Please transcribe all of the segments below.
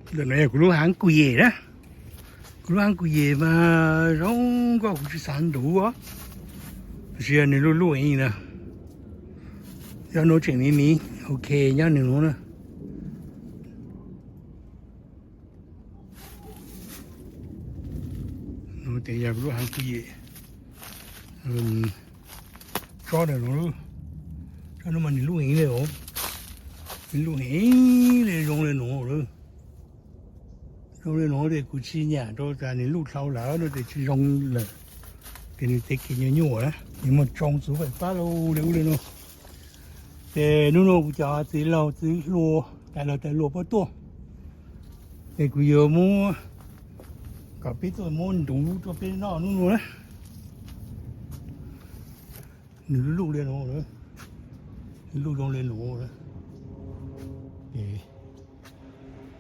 Ntawm no yog kuv lub haav kuj yem na. Kuv lub haav kuj yem mas zoo nkauj, kuv tsis xav ntuv os. Tab sis yog nws luj luj heev na. Yog no tseem miv miv, ok, nyob nws no na. No ces yog kuv lub haav kuj yem. Tsob ntawm no, tsob no mas nws luj heev li os. Nws luj heev li, zoo li no lawm. Zoo li no ces kuv tsis nyam rau tas nws luj dhau lawm no ces tsis zoo lawm. Ces nws tev kev nyuaj nyuaj na, nws muaj tsoo txuv faim pab lauj li ub li no. Ces hnub no kuv cov txiv laug txiv hluas tais laug tais hluas puab tuaj, ces kuv yuav muab kom peb tuaj muab ntuv rau peb noj hnub no na. Nws luj li no, nws luj zoo li no.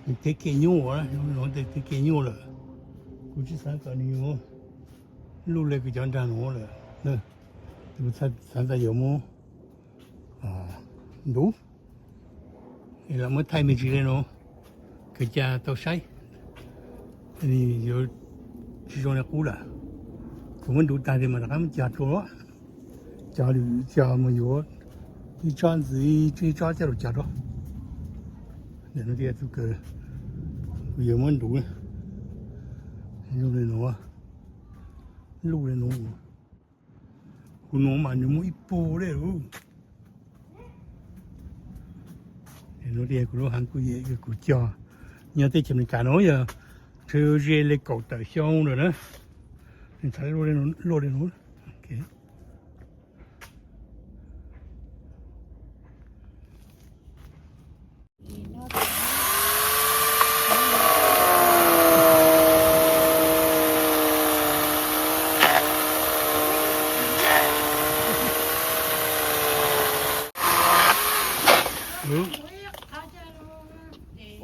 Nws tev kev nyuaj, tev kev nyuaj lawm. Kuv tsis xav kom nws yuav luj li kuv cov nraag no lawm. Kuv xav tas yuav muab ntuv, es los muab thaij me ntsis li no, kws ca tau saib, yuav tsis zoo li qub lawm. Kuv muab ntuv tag ces mam rov qab muab cog rau, cog lwm cog mus yuav ib tsob ntxiv, ib tsob coj los cog rau. Ntawm no tias tus kws kuv yuav muab ntuv, luj li no, luj li no. Kuv no mas nws muaj ib puag li. No tias kuv lub haav kuj yem, kuv cog nyob teb chaws Amelikas no yog ntshe ze li kaum tawm xyoo lawm na. Nws txhais luaj li no.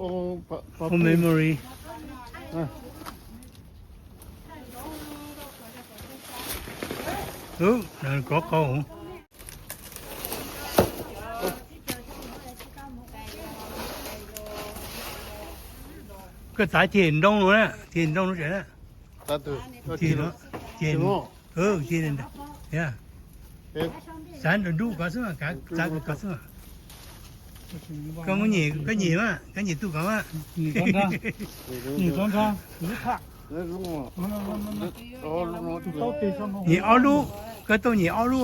Ub, ub, memory. Ub, kov qau. Koj txav ceg nroo no na, ceg nroo no tseem na. Ceg no, ceg, ceg, xav nroo nrub kov xwb, txav kov xwb. Koj muab nyem, koj nyem mas, koj nyem tuj kov mas. Nyem ob lub, koj tau nyem ob lub.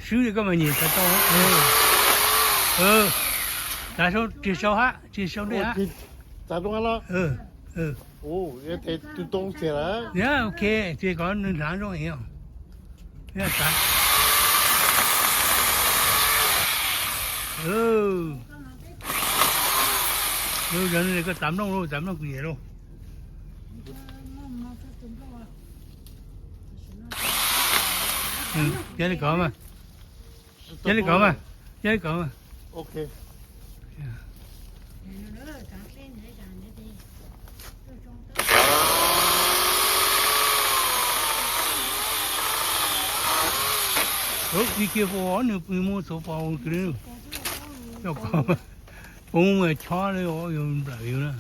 Swb li koj mas nyem tau. Txav sau, rig sau hab, rig sau dej hab. Yog, ok, ces kom nws hlav zoo es. Yog koj txav nplooj lauj, txav nplooj kuv yem lauj. Cab li kov mas, cab li kov mas, cab li kov mas. Be careful, nws pw mus txhuv pos kws li. Coj kov, poob chob li, yuav nplawm yus na.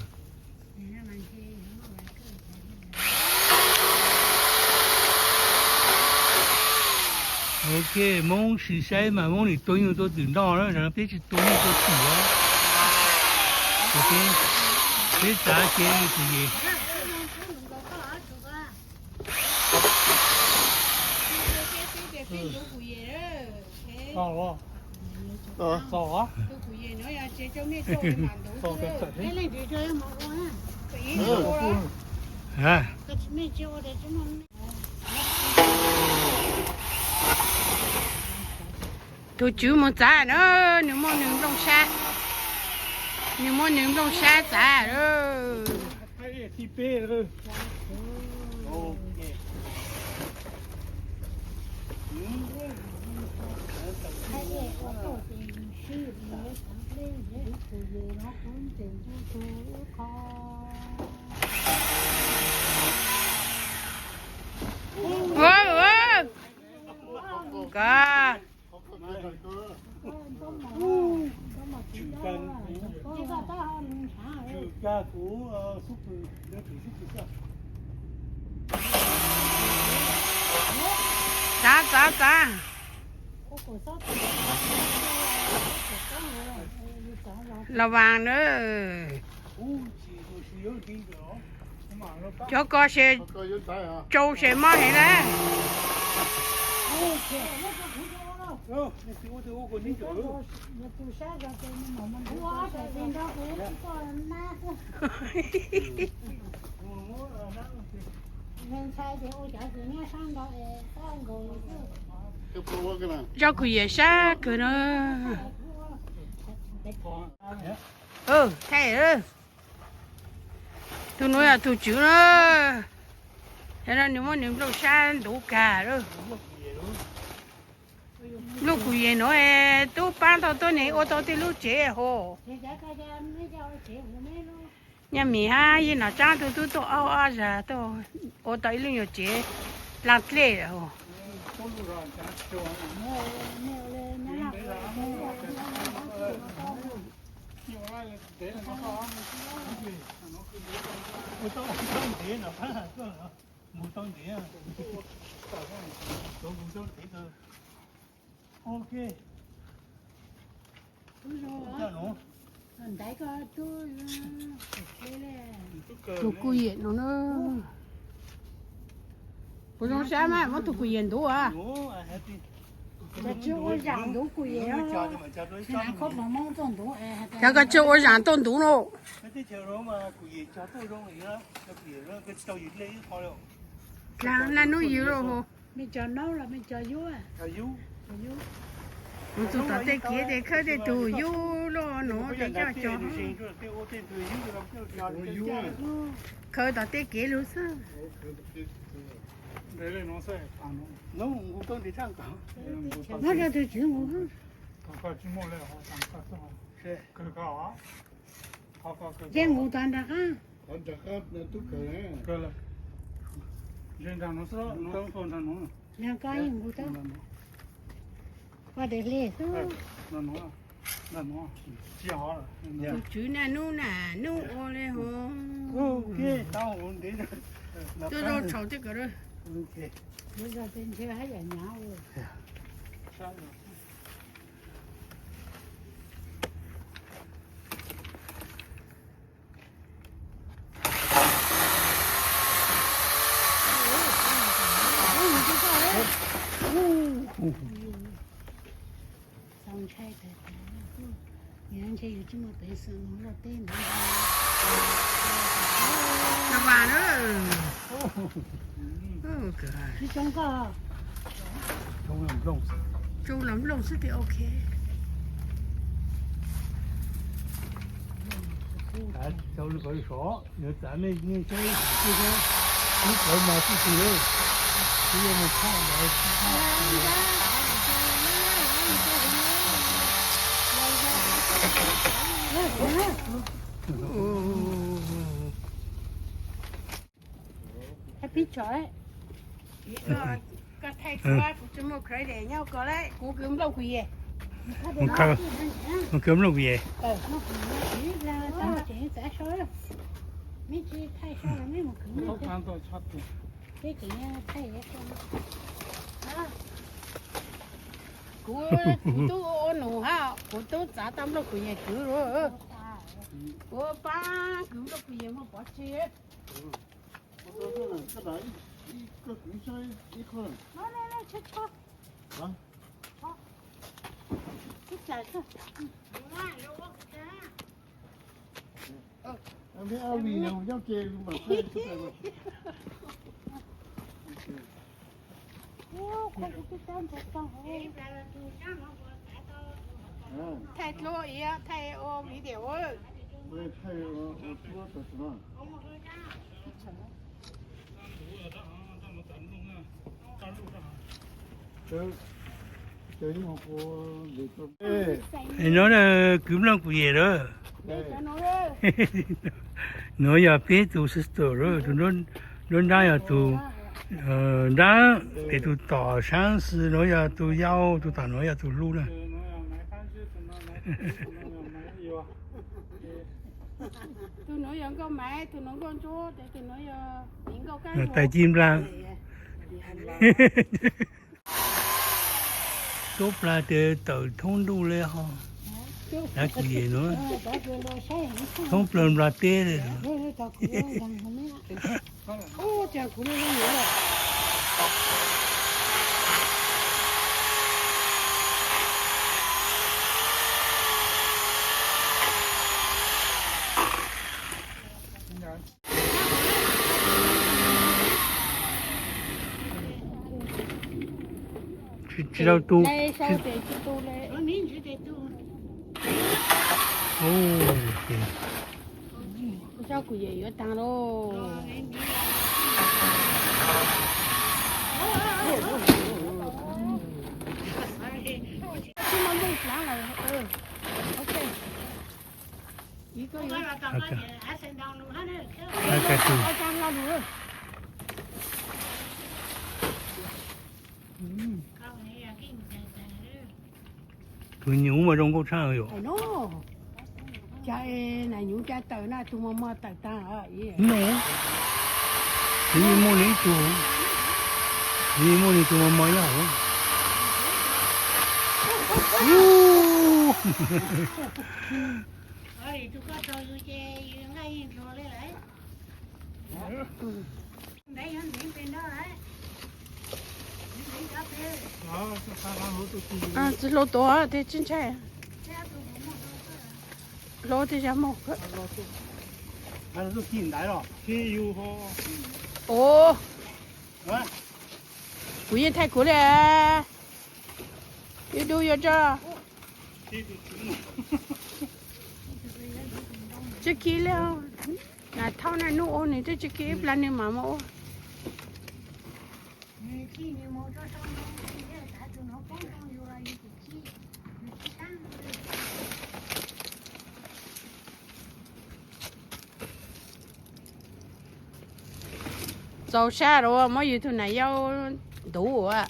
Ok, Moob sim saib mas Moob nim tua nyuj tua twm noj na, peb tsis tua nyuj tua twm os. Peb txav ces kuv yem. Tus tswv mus txav na, nws muaj nws nplooj sab, nws muaj nws nplooj sab txav. Ua, ua, koj. Txav, txav, txav. Los vas na. Cov ko se tsau se mob heev na. Zaub kws yam sab kawg no. Thaij, tus nuav yog tus tswv na. Yog no nws muab nws nplooj sab ntuv kag lawm. Nplooj kuv yem nuav, tub paab tau tuab neeg ua tau tej lub tsev hos. Nyaj mim hab yij Nom Tsaab tug tub tuaj ob, ob zag tuaj ua tau ib lub nyuag tsev laag dlej lawm hos. Tus kuv yem no na. Kuv zoo sab mas muab tus kuv yem ntuv as. Cov koj tsis ua zaam tuaj ntuv no. Dlaag naj nub yws lawm hos. Kuv tug tom tej kev tes khawb tej tug yub loj nuav tes coj cog. Khaws tom tej kev lug xwb. Muab rau tug tswv nqus. Yeej nqus tod nraag qaab. Nraag ko yeej nqus tod. Ua tes hle xwb. Tus tswv naj nub naj nub ua le hos. Tuaj zoo tshau tej ko. Kuv zog tes ntshe hab yam nyav. Tsau los nplooj xwb tes ok. Koj thaij txhua, kuv tsis muaj credit nyob koj lawm, kuv kws nplooj kuv yem. Mus khaws nplooj kuv yem. Kuv, kuv tub ua nus hab, kuv tub txav tau nplooj kuv yem kwv lawm. Kuv paab kwv nplooj kuv yem muaj pov tseg. Thaij dluab ib, thaij ua video. Nuav kwv nplooj kuv yem lawm. Nuav yog peb tug sister lawm, tus nruab nrab yog tus nrab, es tus tom saab xwb nuav yog tus yau, tus tom nuav yog tus hlub na. Tus nuav yog nkauj maiv, tus nuav nkauj ntsuab, tes tus nuav yog miv nkauj kab ntsuab. Tais ci nplas. Suab plag tes tawm thoob ntuj le ho. Dav kuv yem nuav. Thoob plaws nplas teb le. Tsis tau tu. Zaj kuv yem yuav taag lauj. Tus nyuv mas zoo nkauj tshaj yom. Cas es nam nyuv cas tawm na, tus mos mos tawm tag. No, nws yeej muaj nws ib tug, nws yeej muaj nws tus mos mos nyob hauv. Tsis hloov tuav tes tsis ntshai. Hloov tes zag mus. Kuv yeej thaij kuv li. Yus dub yuav tso. Tsis khi li. Nam thaub na nub ua nws twb tsis khi ib plag nws mam mus ua. Txaus sab rau muab yus tus nam yau ntuv ua.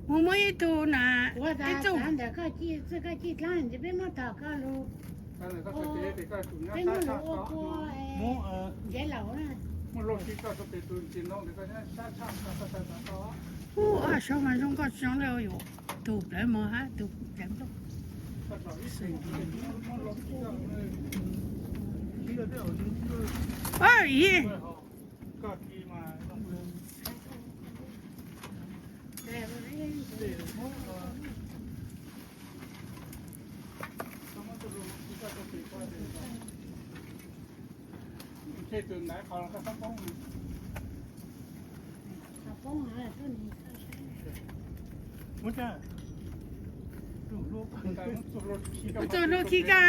Mus muab ib tug na, ib tug. Ntawm koj ci dlaab ntawd peb muab tom koj lug, peb muab lug ua kua ntev laus na. Ub, ob saub mas zoo nkauj tsis zoo le yuav, tus plawv mos hab tus plawv nplooj. Txug hlub khi koj.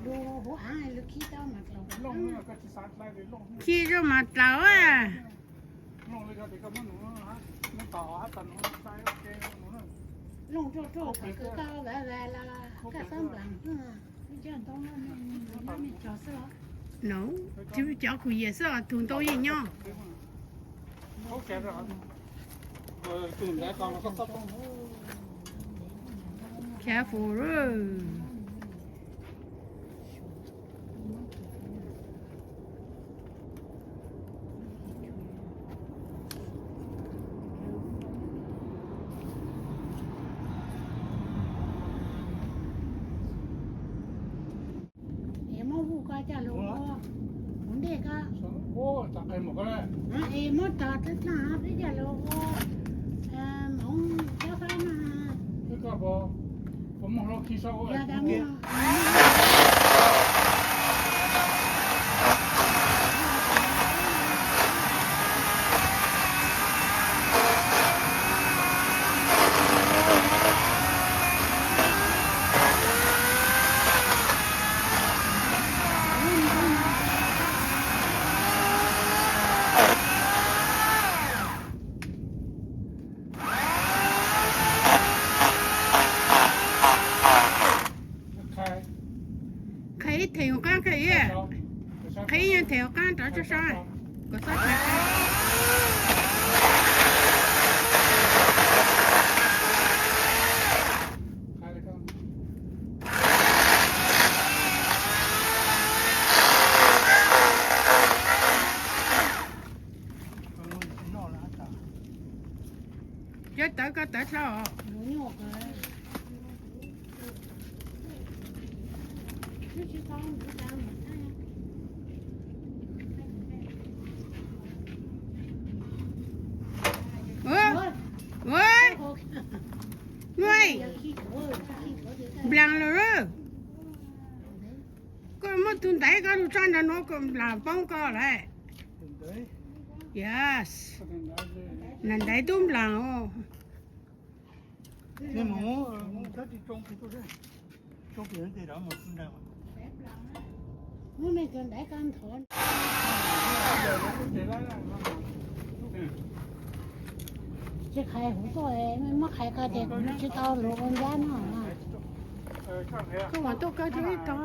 Lug huv aav lug khi tau mas dlaus. Khi zuj mas dlaus a. Looj ruaj ruaj, koj vav vav los koj xob nplaam, cov ntoo nyob nej cov xwb los? No, cov kuv yam xwb os, tus ntoo yeej nyob. Careful. Es muab vuj koj coj lug ua, kuv ntej koj. Es muab tog tag tag peb coj lug ua, moov cob fab no. Yog tas muaj Them qab rov tso so, kom xob them qab. Cov tawv koj tawv dlhau os. Ua, ua, nplaag lawm. Koj muab tug ntaiv koj lug tso nrag nuav koj nplaag poob koj lawm. Yes. Nplaag ntaiv tub nplaag os. Tsis qhais huv tuaj, muab qhais ko ces kuv tsis tau luv ua ncab no. Koj mam tuaj kaw rau ib tog.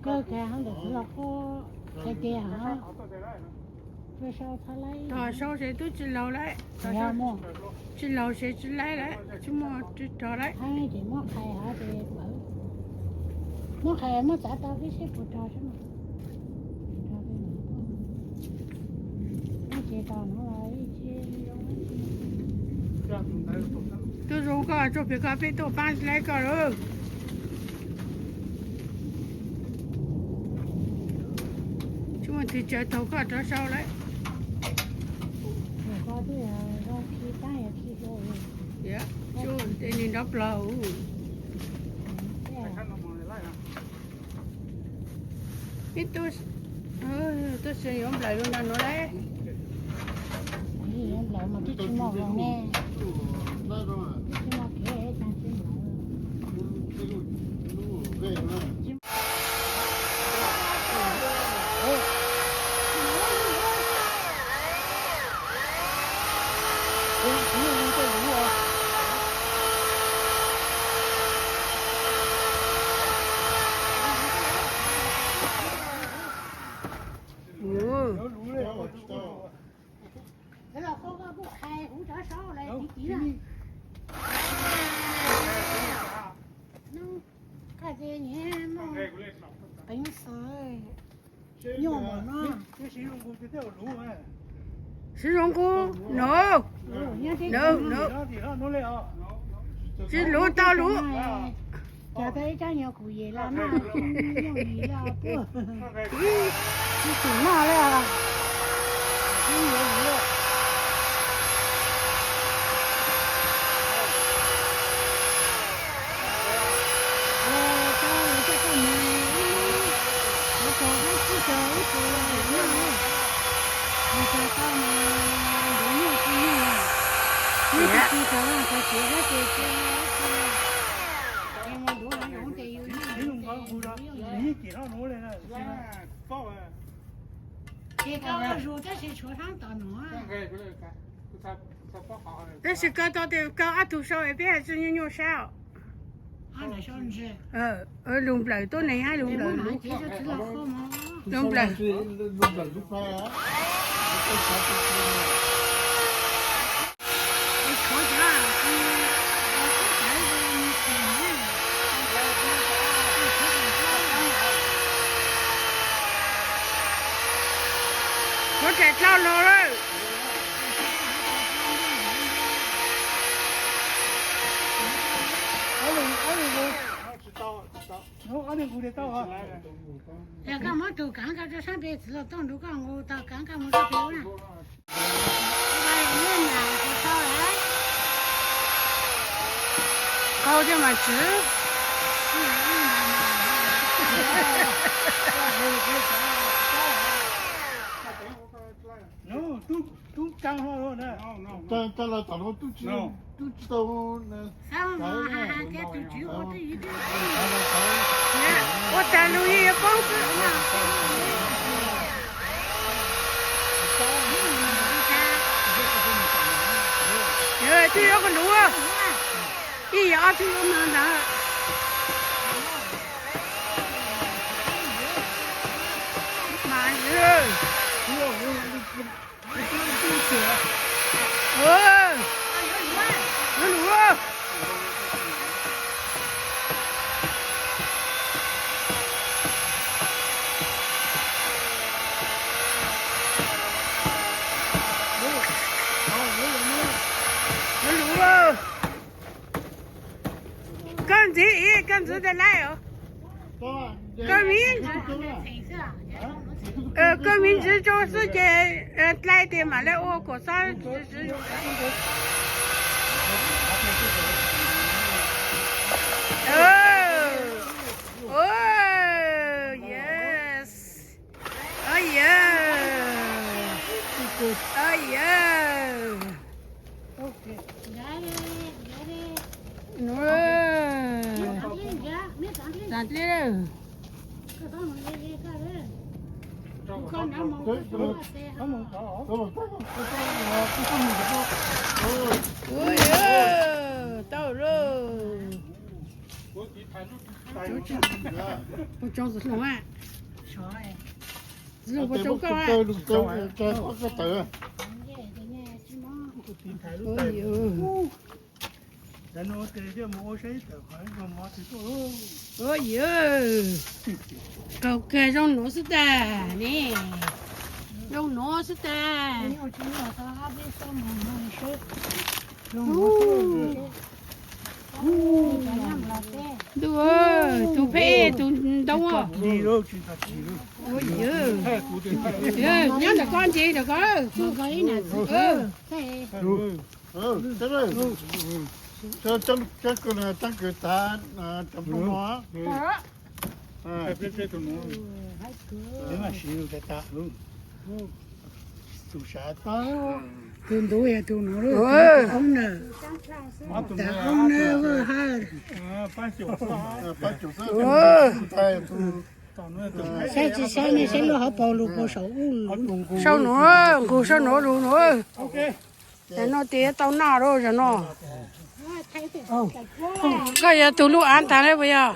Kaw kiag hov ntawm txwv los qub hais tias hov. Tos sau ces twb tsis laus lawm. Tsis laus ces tsis laib lawm, tsis muaj rog lawm. Muab qhais, muab txav tau peb seb puas rog seb. Tub zoo koj, tsuag plig koj peb tuaj paab tsis laib koj lawm. Tsis muaj twg tsaws taug koj rov sau lawm. Tes nws nrov plaug. Ib tug, tub se yuav nplawm lug nrag nuav lawm. Yuav nplawm mas twb tsis muaj voos ne. Twb tsis muaj kev. Siv zoo nqus, no. No, no. Tsis luv tau luv. Cas tau ib rab nyuag kuv yem los no, yooj yim los tuaj. Tsis txum noj li os. Tab sis kaw tau tes kaw ob tug sau es peb hais tsis nyuaj nyuaj sab. Lug nplawm tuab neeg hab lug nplawm, lug nplawm. Kuv tseem dlhau lug lawm. Koj muab tus kaav koj rau sab peg txwv los tuaj nrug koj nqus tau kaav koj mus sab peg ua na. Qau thiaj mas tswv. Tub, tub, tub, tub tsis tau. Ua tas lug yeej yuav paub xwb. Twb yuav koj luv, ib yam ob tug yuav mas ntawd. Mas Koj ntxiv ib, koj ntxiv tas laij os. Koj miv, koj miv ntxiv rau xwb ces dlai tias mam li ua kom xob. Yes. Ov yawg, ov yawg. Tag dlib lawm. Ua yawg, tau lauj. Puas tsoo xwm hloov a? Xwm hloov puas tsoo koj a? Ua yawg, qaug kawg zoo nuav xwb tag ne, zoo nuav xwb tag. Ntuj, tus phem tus ntoo. Nyob ntawm koj ntse ntawm koj. Tus ntuv yog tus no, tus oob na, tas oob na ha. Saib tsis saib ne, saib lub hauv paus lug puas saum ub. Sau nuav, nqug sau nuav lug nuav. Zaum no tes tau noj lawm zaum no. Koj yog tus lub av tag lawm puas yog?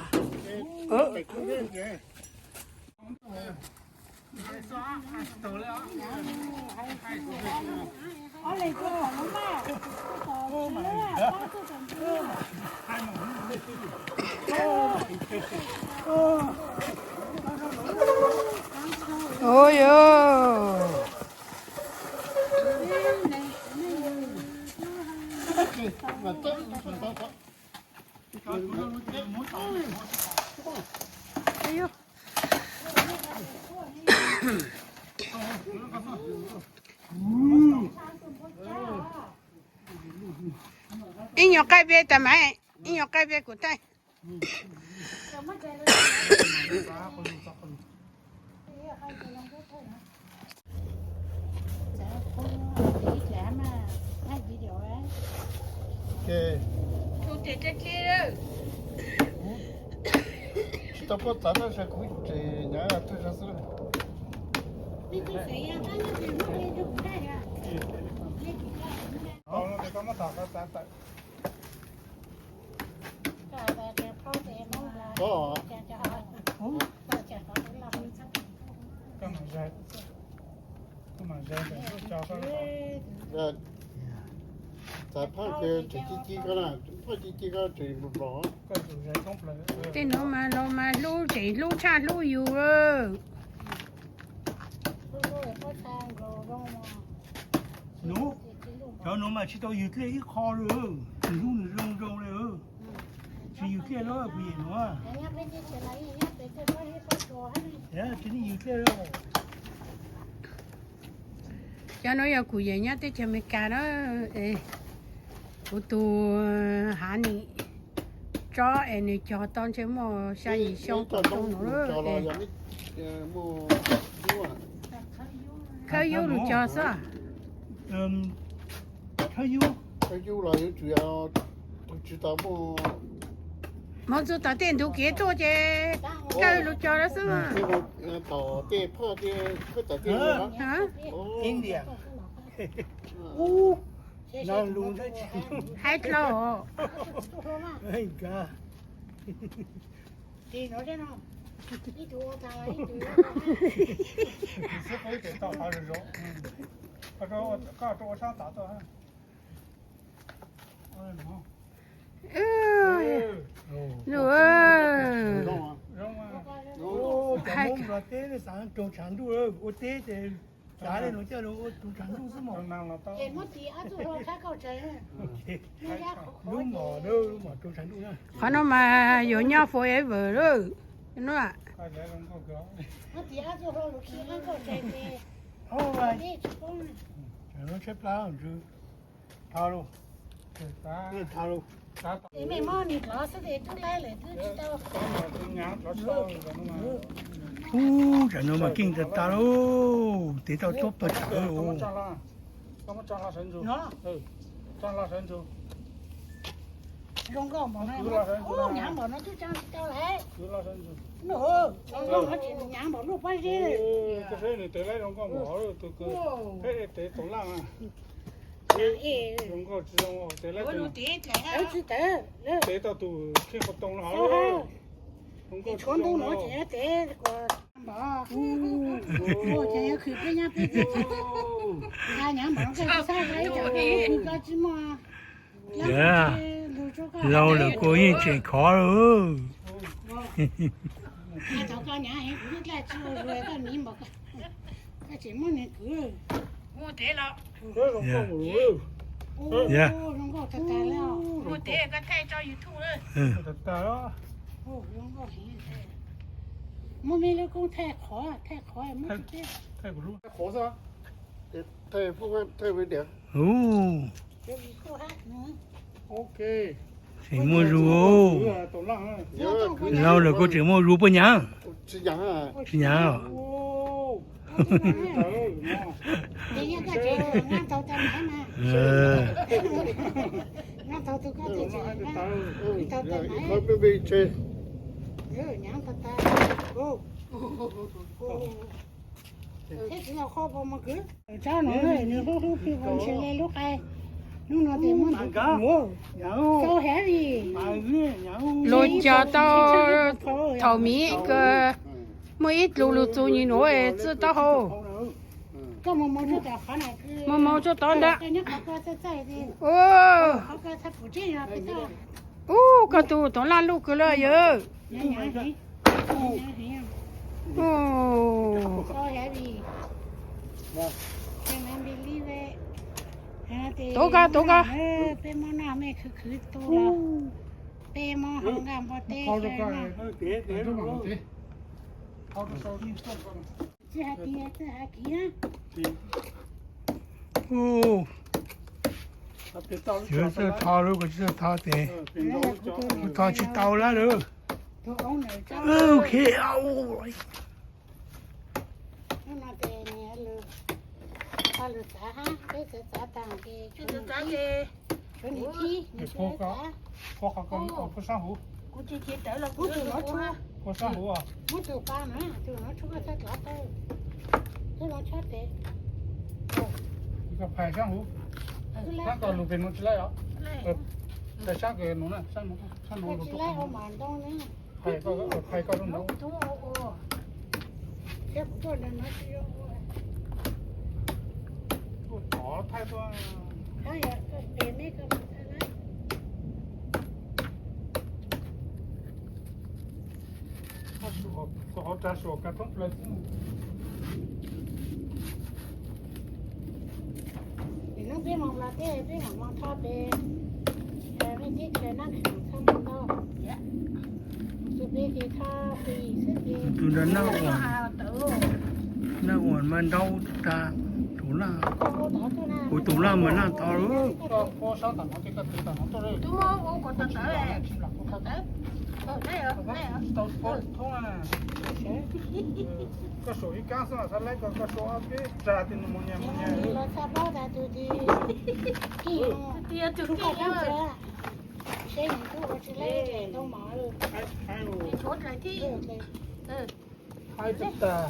Ua yawg. Ib nyuag qaij peb tas mas, ib nyuag qaij peb kuv taij. Tsis tau paub txav tab sis kuv tseem nyav twg zog xwb. Txav phaj ces tseem ci ci koj na, phaj ci ci koj tseem nplom. Tej nuav mas los mas hlub tseem hlub tshaj hlub yus. Nuav, cov nuav mas tsis tau yws dlej ib qho li, nws hlub nws zoo zoo li. Tsis yws dlej lawm puas yem nuav. Tsis yws dlej lawm. Cov nuav yog kuv yawm nyob teb chaws Amelikas na, kuv tus hav nim tsob es nws cog tau ntshe muaj xya yim xyoo kaum xyoo no. Khawb yub lug cog xwb. Khawb yub los yuav tsum yog tsis tau muaj, moog txug tom tej ntug kev tuaj ces khawb lug cog lawm xwb. Tom tej phaj tej khawb tom tej India. Haib dlhau. Ib tug ua tag ib tug. Xwb qub ces tau qhov zoo zoo. Koj rau ua sab tod tuaj. Zoo. Cov Hmoob nplog teb xav raug tshav ntuj, ua teb ces tsav li no coj los ua raug tshav ntuj xwb mos. Lub mom, lub mom raug tshav ntuj na. Qhov no mas yuav nyob forever lawm. Thaub lauj, thaub lauj. Ub, tsam no mas keej tas tas lauj, tev tau cuaj pawg tsawv lauj. Zoo nkauj npaum no, ub, hnyav npaum no twb tsa tsis tau lawm. Zoo nkauj no ces hnyav npaum lub pob zeb. Koj saib nws tev laib zoo nkauj npaum tus kws peb tev toov laj. Zoo nkauj tsis zoo tev laib. Tev tau tus khej qhov toom los. Zoo nkauj tsis zoo no ces tev npaum. Ces yog khwv peb nyab peb txiv, hnyav npaum no koj tsis txhob ua ib co khwv koj tsis muaj. Laug lawm kuj yeej tseem khov lawm. Thaum koj hnyav heev kuv twb dlaj tsis ua zuag koj miv npaum koj, koj tseem muab nws kwv. Zoo nkauj tag tag li. Muab me lub koob thaij qhov, thaij qhov muab tsis teb. Tseem muaj zus, laug lawm kuj tseem muaj zus puas hnyav? Tsis hnyav. Tsob no nws hlub hlub plig ntshe le lub qai. Hnub no ces muab ntawd, so heavy. Luag cog tau thaum miv kawg, muaj ib tug lug txug nyuag nuav txwj taub hau. Muaj moog tsuag tod ntag. Ub, koj tug toov laj luj kawg le yawg. Tuav koj, tuav koj. Peb muab noj me khwv khwv tu los, peb muab hau nkaj npua teb xyaw no. Txij hais tias txij hais kiv na. Ub, yuav txawj tho lub, kuv tsis txawj tho ces kuv tho tsis tau lawm. Hnub no ces nws, lwm txav hab, peb txav txav taag ces tshuav nws kib, nws txav. Puab sab huv, puab sab huv, muab tus pa na, tus no tshuav koj txhaj dlav tau, twb zoo tshaj tes. Koj phais sab huv, sab koj lug pem nuav tsis laib os. Phais sab kws nuav na, sab nuav, sab nuav lug tsis laib ua mas ntoo na. Phais koj, phais koj lub nraud. Thiab kuv tuaj ntawm no tsis zoo ua. Tuaj tod thaij tuaj. Hab yog koj pem meb koj mas thaij na. Koj hauv tsa suam kag thoob plaws xwb. Hnub peb moog los tej peb mam moog tho pem mej teb chaws Naj Kheem txhob moog ntau. Tus peb ces tho pem xwb ces. Tus nrag Naj Uas, Naj Uas mas nrau tag, tus laj, kuv tus laj mas laj tod lawm. Koj suam ib kaab xwb los txhaj laib, koj suam ob peb tsa tes nws mus nyas mus nyas. Haib tag.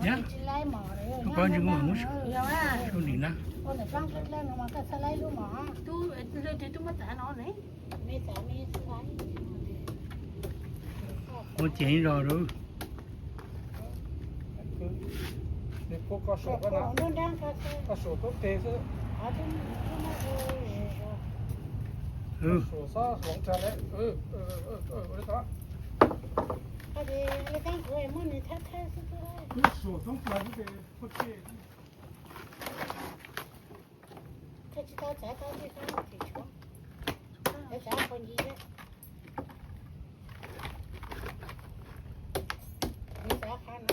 Nyab, koj ntshe kuv mam muab sau dim na. Muab cev zog lawm.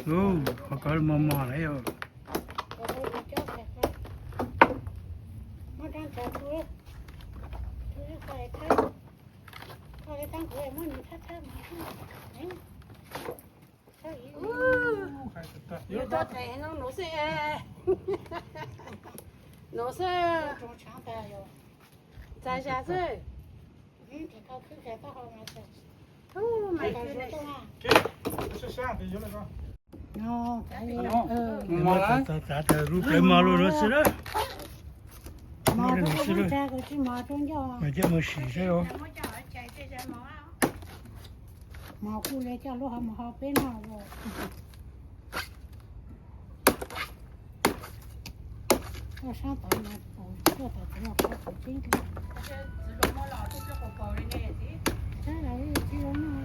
Ub, qhov ko mos mos lawm yog. Yuav tau tes no nus xwb. Nus xwb. Txav zas xwb. Txav tas lub plawv mos lug no xwb lawm. Mos li no xwb lawm. Mas coj mus sim seb os. Mos kuj le coj lub hauv mus hau peb noj. Koj sab tod mas tuaj tom tod los qhov tseeb tiag. Sab los tsis zoo noj.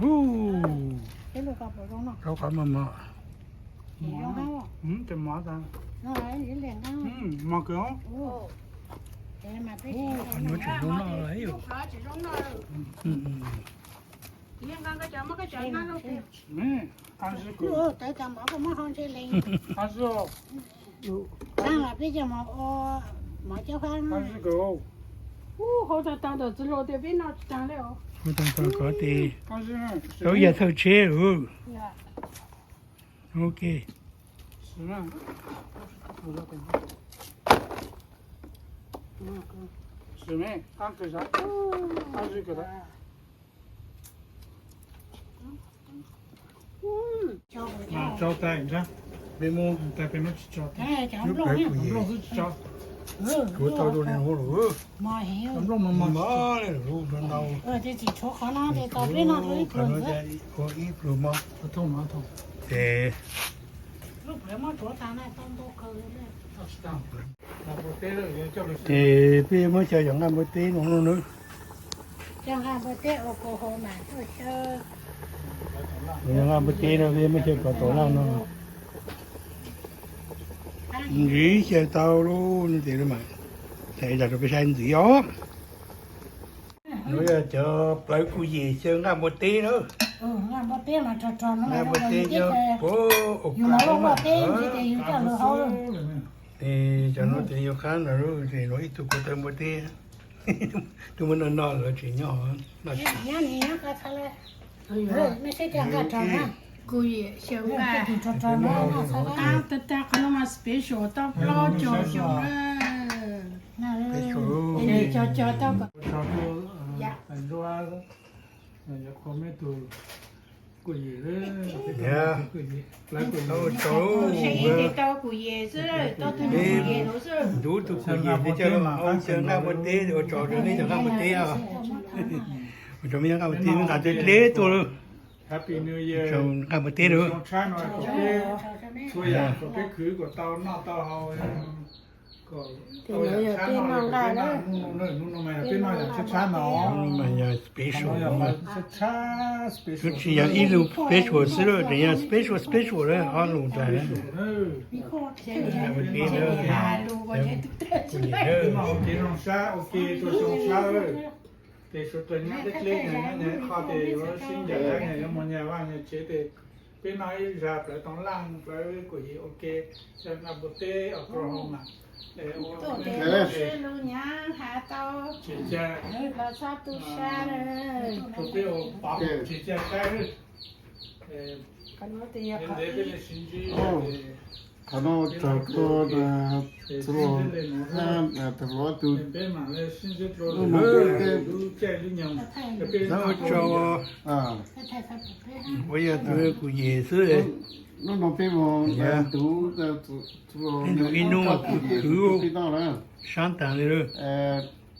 Ub, rau qhov mos mos. Mos kawg. Qhov no tsis zoo noj lawm. Ub, hau tag tag ntawm txiv hluas tias peb noj tsis tag li os. Hau tag tag kov tes, tau yam thawj tsheb lawm. Ok. Tso tais ntag, peb muab tais peb muab tsis tso, nplooj xwb tsis tso. Kuv tau rau li no lawm. Nplooj no mos mos li lub nplooj ntau. Ua ib pluag mos. Ces ces peb muab xyaw yog nqaij npua teb no no nawb. Yog nqaij npua teb no peb muab xyaw kom tau laj no. Ntxiv xyaw tau lub no ces mas, xyaw zam rau peb saib ntxiv os. Nuav yog cov plawv kuj yim xyaw nqaij npua teb na. Nqaij npua teb yog puab ua kav es cov no ces yuav qab no, ces nuav ib tug kuv tawb npua teb. Twb muab noj noj lawv tsis nyob. Kuj yim xyaw nqaij. Qab tag tag qhov no mas special tau plaub caug xyoo na. Special. Tau kuj yim xwb, tau tug kuj yim xwb. Ntub tug kuj yim xwb, coj los hau xyaw nqaij npua teb, ua tsaug rau nej cov nqaij npua teb os. Ua tsaug mej nyob nqaij npua teb, nqaij teb dleb tuaj lawm. Tsaug nqaij npua teb lawm. Peb khwv kom tau noj tau haus. Hnub no mas yog peb noj yog tshab tshab no, hnub no mas yog special, tsis yog ib lus special xwb, tseem yog special special lawm ob lus ntag. Ua ke zoo sab, ua ke tuaj zoo sab. Ces suav dlawg nyob deb dleb, nyob qhov ces yuav sib ncaim, yuav mus nyas vaj nyas tsev ces peb noj ib zag plawv tau laj, plawv kuj yim ua ke, xyaw nqaij npua teb, Oklahoma, ua sib lug nyav has tau, los txhob tu sa lawm. Rau peb ua pov tsis cia saib. Ntev peb li sib ntsib, Qhov no tsaug rau tag hluas ob tug. Ua tsaug, kuv yog tus kuv yem xwb. Hnub no peb mus ntuv, ib hnub kuv khwv sab tas li.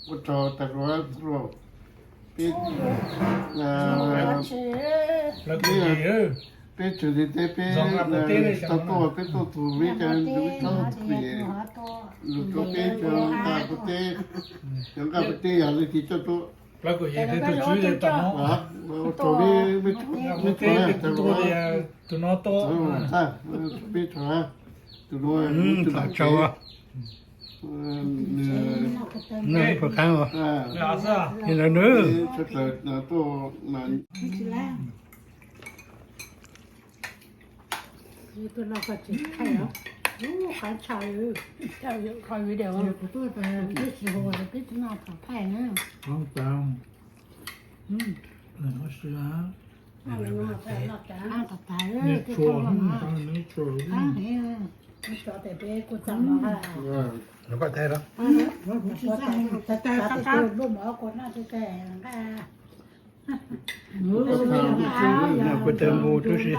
Ua tsaug tag hluas ob tug. Peb, peb tseem li teb peb tau tuaj, peb tuaj tus me cas tus me tsob tus yem lug rau peb cov nqaj puag teb, cov nqaj puag teb yog leej twg coj tuaj. Ua tsaug peb, peb tsaug, tag hluas, peb tsaug, tus no tus tsev. Nws puas khav os? Li lawm nws. Kuv tes mus tub si.